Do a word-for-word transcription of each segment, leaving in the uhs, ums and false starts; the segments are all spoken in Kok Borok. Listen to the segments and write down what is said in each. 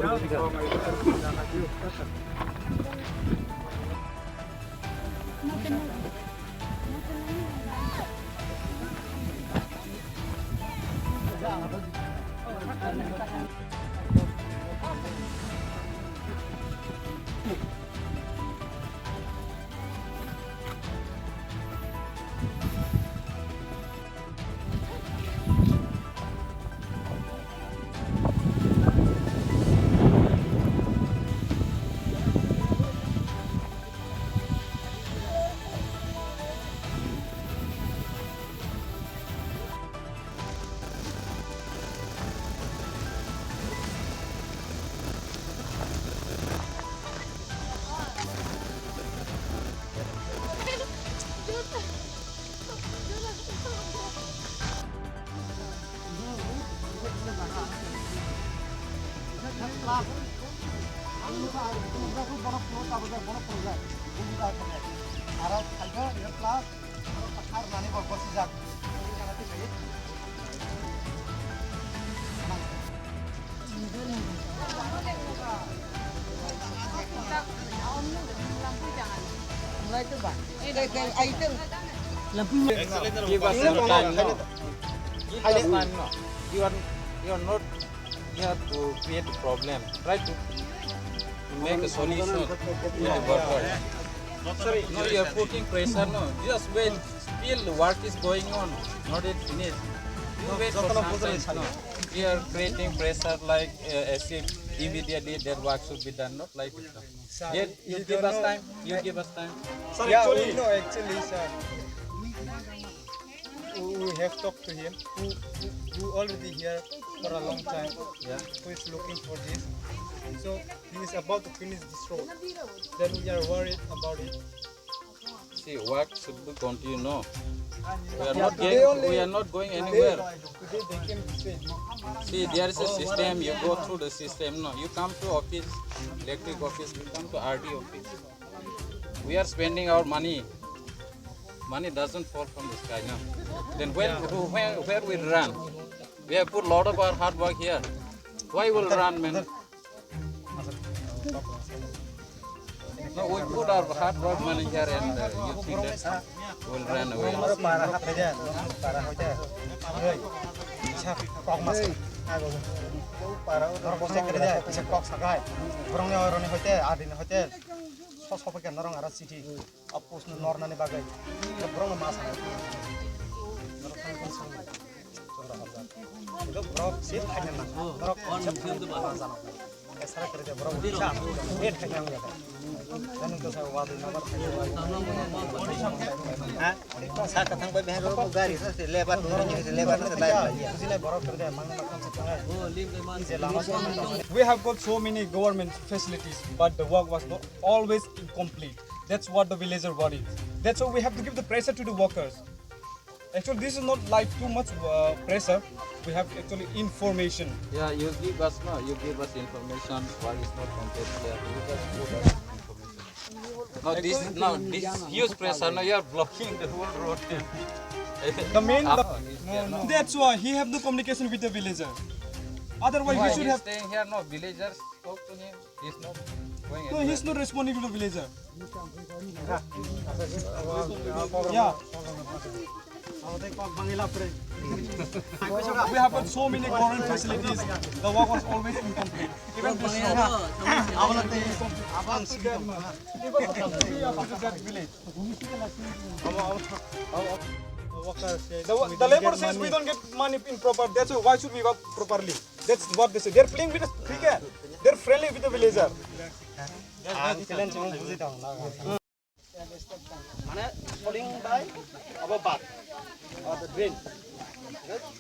Give us some time, no? Give us time, no? You are, you are not here to create a problem. Try to, to make a solution with the workers. No, you are putting pressure, no? Just wait. Still the work is going on, not yet finished. You wait for some time, no? You are creating pressure like, uh, as if immediately that work should be done, not like this, no? Yet you give us time, you give us time. Sir, yeah, actually, we know actually, sir. We, we have talked to him, who, who, who already here for a long time, yeah, who is looking for this. So he is about to finish this road. Then we are worried about it. See, work should be continue, no? We are, yeah, not today going, only, we are not going anywhere. Today they came to say. See, there is a system, you go through the system, no? You come to office, electric office, you come to R D office. We are spending our money. Money doesn't fall from the sky, no? Then where, who, where, where will run? We have put lot of our hard work here. Why will run, man? No, we put our hard work money here and, uh, you think that will run away. Apus no nornani bagwi borokno ma sanai. Borok thani thani sanai. Borok se thani nang. Borok sara kare borok sa. He thani ang ya. Nang to sa wadi na bar. Ha? Sa ka thang bai behar ro gari sa se lebar no ni se lebar no se lai. Sila borok kare mang na kam sa thang. We have got so many government facilities, but the work was not always incomplete. That's what the villager worried. That's why we have to give the pressure to the workers. Actually, this is not like too much, uh, pressure. We have actually information. Yeah, you give us, no, you give us information why it's not complete here. You just give us information. No, this, no, this huge pressure. No, you are blocking the whole road. The main, the, no, no, that's why he have no communication with the villager. Otherwise, why he should he's have staying here? No, villagers talk to him. He's not going anywhere. No, he's not responding to the villager. Yeah. We have got so many government facilities. The work was always incomplete. Even this road. Even that village. The, the labor says we don't get money in proper. That's why, why should we work properly? That's what they say. They're playing with us. ठीक है? They're friendly with the villager. Mane soling bai abo bat. Abo drain.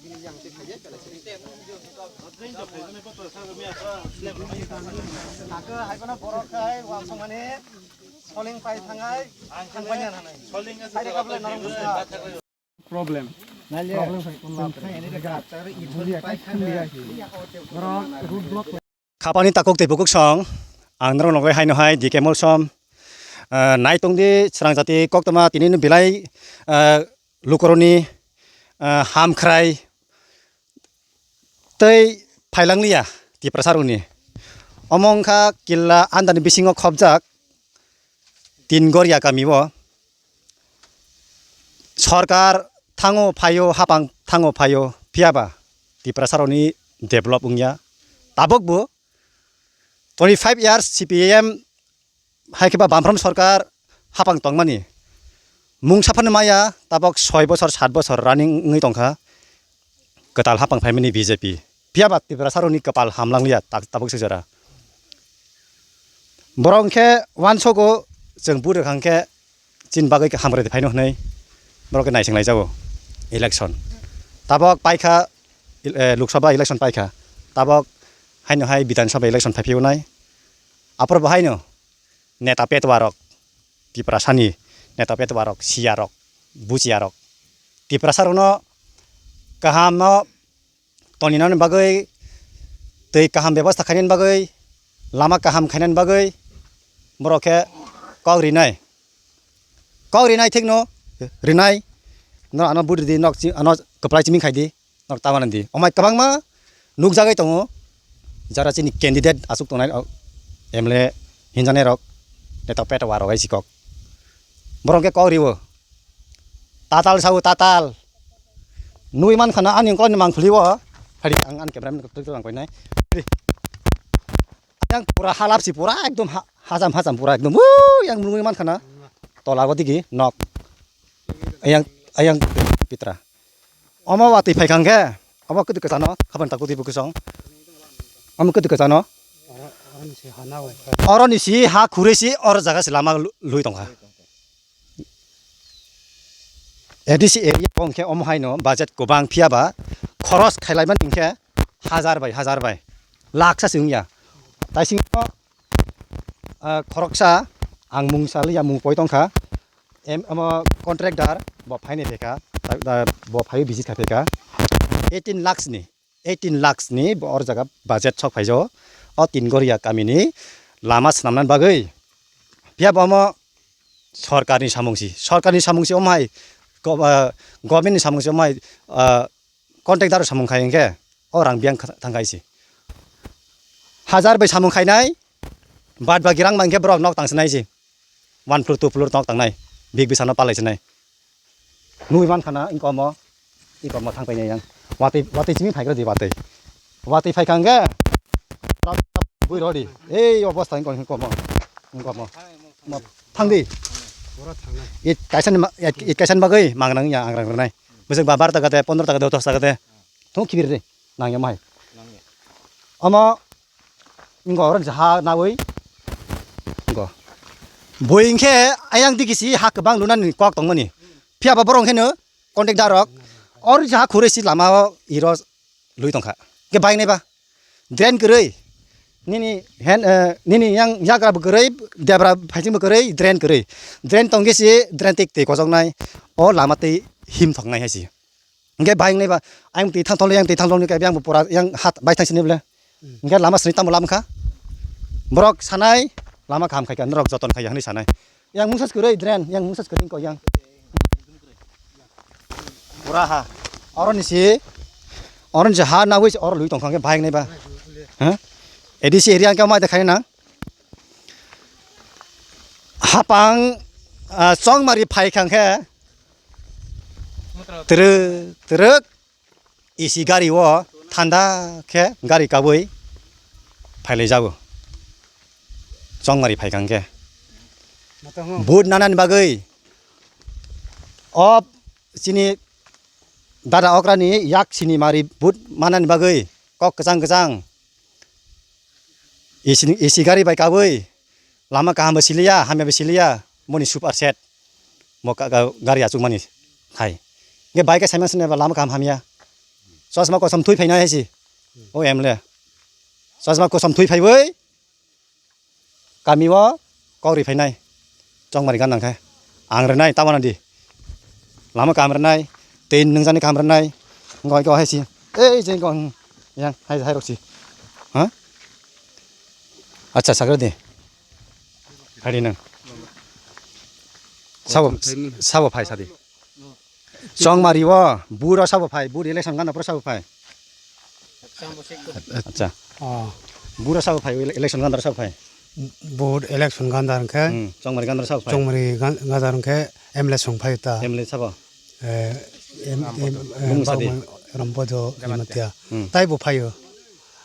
Bini yang se khaye kala se. Ako hai bana borok khai wamsong mane soling pai thangai thangpai na nanai. Soling sai de kable narang busa. Problem. Problem hai kun la. Borok road block. Khapani takuk tei bukuksong, ang norok nogoi haino hai D K Molsom, ah, nai tongdi srang jati koktwma tini no belai, ah, lukurokni, ah, hamkhrai tei phailanglia Tiprasarokni. Omo wngkha Killa andani bisingo khobjak Tin Goria kamio. Sorkar thango phaio, hapang thango phaio, phiyaba Tiprasarokni develop wngya. Tabukbo twenty five years C P I M hai khe ba Bamfront sorkar hapang tongmani mungsa phano maya, tabok soi bosor, sat bosor running wngwi tongkha kwtal hapang phaimani B J P. Phiyaba Tiprasarokni kwpal hamlangliya tak-, tabuk se jora. Borok hwnkhe uansogo chwng vote rwkha hwnkhe chini bagwi hamkrai phaino hwnwi borok khe naising laijago election. Tabok paikha, eh, Lok Sabha election paikha. Tabok haino hai Bidhan Sabha election phaiphiyonai. Aphuru bo haino neta petwa rok, Tiprasani neta petwa rok, siya rok, buchiya rok, Tiprasa rokno kaham no toninani bagwi, twi kaham bebostha khainani bagwi, lama kaham khainani bagwi borok khe kok rinai, kok rinai thikno rinai. No ano budi di nok chi-, ano kwplai chiming khai di. Nok ta mano di. Omai kwbangma nukjagwi tongo. Jara chini candidate aswk tongnai, o, M L A hinjaknai rok, netok petok warok hai si kok. Borok khe kok riwo. Tatal sao tatal. Nui man khana ani ungkol ni mangkhuli wo. Phadi ang ani camera man kwtwk ang koinai. Yang pura halap si pura ekdom ha-, hajam hajam pura ekdom. Woo, yang nui man khana. Tola go digi nok. Yang, yang pitra. Omo watwi phai kha hwnkhe, omo kwtwi kwchano, habani takhuk twi bwkhe song. Omo kwtwi kwchano. Oro, oro ni si ha na bai. Oro ni si ha khurui si, oro jaga si lama lu-, lui tongkha. A D C area bo hwnkhe omo haino budget kwbang phiya ba, khoros khailaimani hwnkhe hajar bai, hajar bai, laksa se wngya. Taisingo, ah, khoroksa ang mung saliya, mung poi tongkha. Em, omo contractor bo phaini phaikha, ta-, ta-, bo phaiwi visit khai phaikha. Eighteen lakhs ni, eighteen lakhs ni bo or jaga budget sok phaijo. O Tin Goria kamini lama swnamnani bagwi. Phiya bo omo sorkarni samung si, sorkarni samung si omo hai go-, ah, government ni samung si omo hai, ah, contractor samung khai hwnkhe o rang biyang kha-, thang khai si. Hajar bai samung khainai, bad bagi rang bai hwnkhe borok nok tang sinai si. One floor, two floor nok tangnai, big bisano palai sinai. Nui man khana, ingkomo, ingkomo thang painai yang. Watwi, watwi chimi phaigra di watwi. Watwi phai kha hwnkhe, bui rodi. Ei obostha ingko, ingkomo, ingkomo. Mo thang di. It kaisa ni ma-, it, it kaisa ni bagwi mang nang ya ang rang rwnai. Bwswk ba bar taka de, pondro taka de, dos taka de. Thung khibir de. Nang ya mai. Omo ingko oro ha nawi. Ingko. Bui hwnkhe ayang digi si ha kwbang lunani kok tongmani. Phiya ba borok hwnkhe no contractor rok. Oro ha khurui si lama o iro lui tongkha. Hwnkhe bai nai ba. Drain kwrwi. Nini hand, eh, nini yang yagra bo kwrwi, debra phaising bo kwrwi, drain kwrwi. Drain tongkhe si drain tik twi kosoknai. O lama twi him thoknai hai si. Hingke bahai wngnai ba, ayang twi thang thokle, yang twi thang thokle, yang bo pura, yang hat bai thang sini ble. Hingke lama sini tamo lam kha. Borok sanai, lama kaham khai kha, norok joton khai ya hinui sanai. Yang mungsa kwrwi drain, yang mungsa kwrwi ko yang. Pura ha. Oro ni si, oro ni si ha na wis, oro lui tong kha hingke bahai wngnai ba. Ha? A D C area hingke mai de khai nang. Hapang, ah, chongmari phai kha hingke. Twrwk, twrwk, A C gari o thanda khe gari kabui phailai jago. Chongmari phai kha hingke. Vote nanani bagwi o chini dada okrani yak sini mari vote manani bagwi kok kwchang kwchang A C, A C gari bai kabui lama kaham bo siliya, hamya bo siliya, moni super set. Mo ka, ka, gari achukmani hai. Hingke bai khe saimano sini lama kaham hamya. Chosma kosom thui phaina hai si. O M L A. Chosma kosom thui phaiwi kami o kok ri phainai. Chongmari gan nang khe. Ang rwnai, tamo nang di. Lama kaham rwnai, tei nwngjani kaham rwnai. Wngkha, wngkha, hai si. Ei, je wngkha, hmm. Yang, hai, hai rok si. Ha? Acha, sakra di. Hai di nang. Sabo, sabo phai sadi. Chongmari o, buro sabo phai, buri election gana pro sabo phai. Acha. Oh. Bura sabo phai, ele-, election gandar sabo phai. Vote election gandar hwnkhe Hmm, Chongmari gandar sabo phai. Chongmari gan-, gandar hwnkhe M L A song phai ta. M L A sabo. Eh, em, em, eh, Bumung Sadi. Bangma Rampodo Jamatia. Jamatia. Hmm. Tai bo phaio.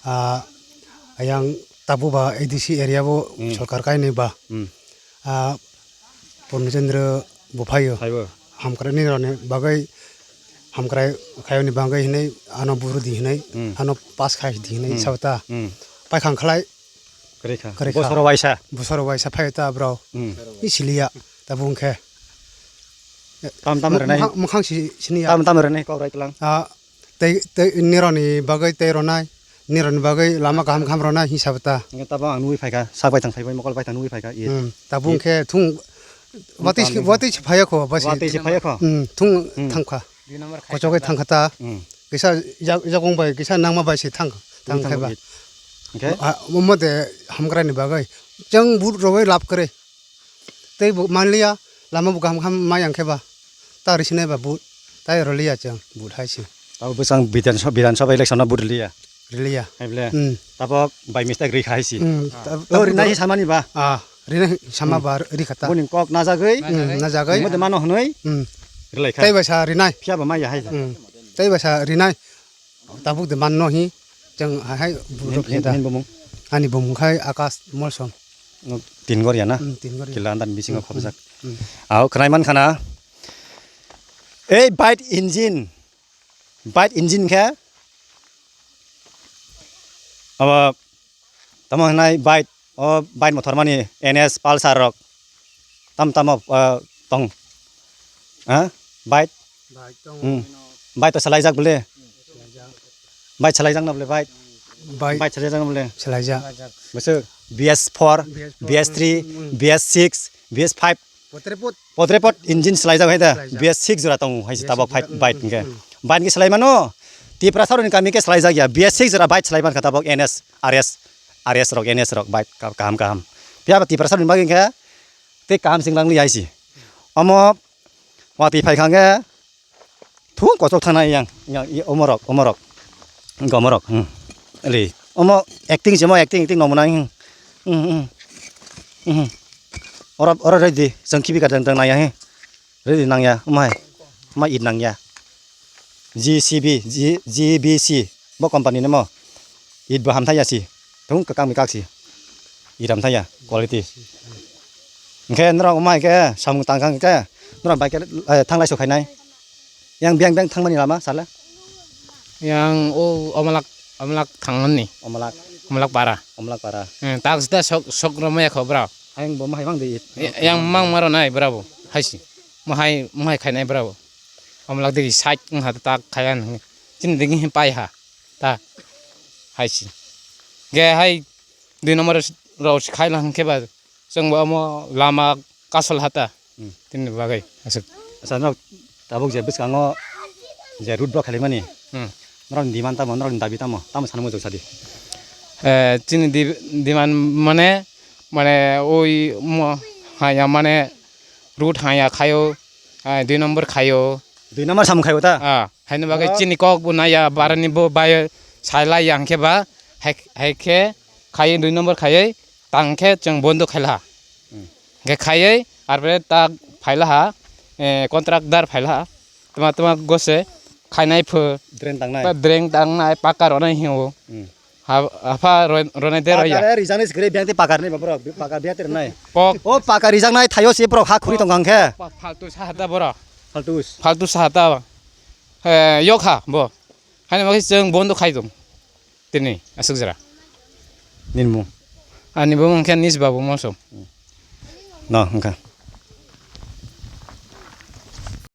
Ah, ayang tabuk ba A D C area bo Hmm. sorkar kainwi ba. Hmm. Ah, Purno Chandra bo phaio. Phaibo. Hamkrai ni rani bagwi, hamkrai khayoni bagwi hinwi ano buru di hinwi, Hmm. ano pass khai di hinwi Hmm. sabta. Hmm. Paikhang khlai Kwrwi kha. Kwrwi kha. Bosoro waisa. Bosoro waisa phai ta bro. Hmm. I siliya. Tabuk hwnkhe. Tam tam rwnai. Mwkhang, mwkhang si, siniya. Tam tam rwnai kok rai tlang. Ah, tei, tei nironi bagwi tei ronai. Nironi bagwi lama kaham kaham ronai hisab ta. Hwnkhe tabuk ang nugwi phaikha. Sak baithang saibai mokol baithang nugwi phaikha. Iye. Hmm. Tabuk hwnkhe thung watwi si, watwi si phaiya kho, basi. Watwi si phaiya kho. Hmm. Thung Hmm. thangkha. Kochogwi thangkha ta. Hmm. Kisa jak-, jakong bai kisa nangma bai si thang, thang Thang khai ba. Hwnkhe? Ah, omo de hamkrai ni bagwi. Chwng but rogwi lab kwrwi. Tei bo manliya, lama bo kaham kaham ma yang khe ba. Ta risi nai ba but. Tai roliya chwng but hai si. Tabo bwsang Bidhan Sabha, Bidhan Sabha election no but riliya. Riliya. Hai ble. Hmm. Tabok by mistake ri khai si. Hmm. Oh, ri nai samani ba. Ah, ri nai sama Hmm. ba ri khata. Boni kok na jagwi. Hmm, na jagwi. Mo de mano hwnwi. Hmm. Rilai kha. Tai ba sa ri nai. Phiya ba ma ya hai. Hmm. Tai ba sa ri nai. Tabuk de man no hi, chwng hai hai buro Hin, hin, pheda. Hin bumung? Ani bumung khai Akash Molsom. No, tin gor ya na? Hmm, tin gor ya. Kila andan bisingo Hmm, khobjak. Hmm, hmm. Aho khnai man khana. Ei bike engine. Bike engine khe. Abo Tamo hwnai bike, o bike mothor mani N S Pulsar rok. Tam tamo, ah, tong. Ha? Bike? Bike tong. Hmm. Bike to salaijak bole? Salaijak. Bike salaijak na bole bike? Bike. Bike salaijak na bole? Salaijak. Bwswk B S four, B S four, B S three, hmm. B S six, B S five. Potrepot. Potrepot engine swlaijak hai da, swlaijak. B S six jora tongo hai se B S six tabok jora, bike hingke. Hmm. Bike hingke swlai mano, Tiprasa rokni kami ke swlaijak ya, B S six jora bike swlai mankha tabok N S, R S, R S rok, N S rok bike ka-, kaham kaham. Phiya ba Tiprasa rokni bagwi hingke tei kaham sing langli hai se. Omo watwi phai kha hingke, Thung kochok thana yang, yang, i omorok, omorok. Gomorok, hmm. Eli, omo acting se, mo acting, acting nong mwnai, hmm. Hmm, hmm. Hmm. Oro, oro ready, jang kibi ka jang, jang nang ya, he. Ready nang ya, omai. Omai it nang ya. G C B, G-, G B C, bo company ni mo. It bo hamthai ya si. Thung kakang mi kak si. Iram thaya quality. Hingke norok omai ke samung tangkha hingke norok bai ke, eh, thanglai so khainai. Yang biang biang thangmani lama sala? Yang o Omlak, Omlak thangmani. Omlak. Omlak para. Omlak para. Hmm, tak sida sok, sok romaya kho bra. Ayang bo mahai mang de. Yang mang maro nai bra bo. Haisi. Mahai, mahai khainai bra bo. Omlak digi side wngha tak khaiya nang. Chini digi hin pai ha. Ta. Haisi. Ge hai dui number rok khai lang khe ba chwng bo omo lama kasol hata. Hmm. Tini bagwi aswk. Acha, norok tabuk je bwskango je road block khalimani. Hmm. Norokni demand tamo, norokni dabi tamo, tamo sana mujok sadi. Eh, chini di-, demand mane, mane oi mo haya mane road haya khayo, eh, dui number khayo. Dui number samung khayo ta? Ah, haino bagwi Oh. chini kok bo naya, barani bo bai sai lai ya hwnkhe ba, hai, hai khe khai dui number khaiwi tang khe chwng bondo khaila. Hmm. Hwnkhe khaiwi arpore tak phaila ha, eh, contractor phaila ha. Tma tma gose khainai pho. Drain tangnai. Ta drain tangnai, paka ronai hingo. Hmm. Ha, apha ro-, ronai de roya. Pakar rijak nai sikre biang te pakar ni ba borok, pakar biang te nai. Kok. O pakar rijak nai thaio se borok ha khuri tong kang khe. Pa-, faltu sa hata borok. Faltus. Faltu sa hata. He, yok ha bo. Hani bagwi chwng bondo khai tong. Tini aswk jora. Nini mung? Ani bumung khe Nis Babu Molsom. No, wngkha.